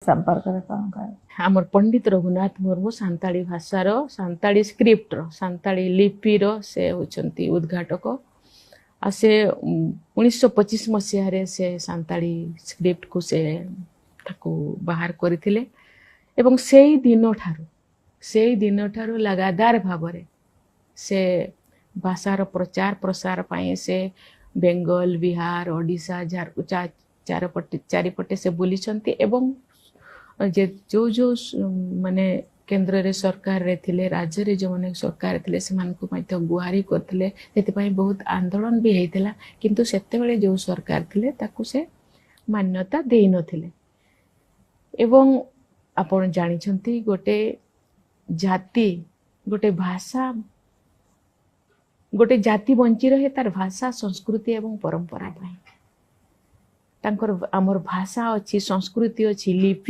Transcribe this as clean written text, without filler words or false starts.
ସମ୍ପର୍କରେ କ'ଣ କହିବେ? ଆମର ପଣ୍ଡିତ ରଘୁନାଥ ମୁର୍ମୁ ସାନ୍ତାଳୀ ଭାଷାର, ସାନ୍ତାଳୀ ସ୍କ୍ରିପ୍ଟର, ସାନ୍ତାଳୀ ଲିପିର ସେ ହେଉଛନ୍ତି ଉଦ୍ଘାଟକ। ଆଉ ସେ 1925 ମସିହାରେ ସେ ସାନ୍ତାଳୀ ସ୍କ୍ରିପ୍ଟକୁ ସେ ତାକୁ ବାହାର କରିଥିଲେ ଏବଂ ସେଇ ଦିନଠାରୁ ଲଗାତାର ଭାବରେ ସେ ଭାଷାର ପ୍ରଚାର ପ୍ରସାର ପାଇଁ ସେ ବେଙ୍ଗଲ, ବିହାର, ଓଡ଼ିଶା, ଚାରିପଟେ ସେ ବୁଲିଛନ୍ତି ଏବଂ ଯେ ଯେଉଁ ଯେଉଁ ମାନେ କେନ୍ଦ୍ରରେ ସରକାରରେ ଥିଲେ, ରାଜ୍ୟରେ ଯେଉଁମାନେ ସରକାରରେ ଥିଲେ, ସେମାନଙ୍କୁ ମଧ୍ୟ ଗୁହାରି କରିଥିଲେ। ସେଥିପାଇଁ ବହୁତ ଆନ୍ଦୋଳନ ବି ହେଇଥିଲା। କିନ୍ତୁ ସେତେବେଳେ ଯେଉଁ ସରକାର ଥିଲେ, ତାକୁ ସେ ମାନ୍ୟତା ଦେଇନଥିଲେ। ଏବଂ ଆପଣ ଜାଣିଛନ୍ତି, ଗୋଟେ ଜାତି, ଗୋଟେ ଭାଷା, ଗୋଟେ ଜାତି ବଞ୍ଚି ରହେ ତାର ଭାଷା, ସଂସ୍କୃତି ଏବଂ ପରମ୍ପରା ପାଇଁ। ତାଙ୍କର ଆମର ଭାଷା ଅଛି, ସଂସ୍କୃତି ଅଛି, ଲିପି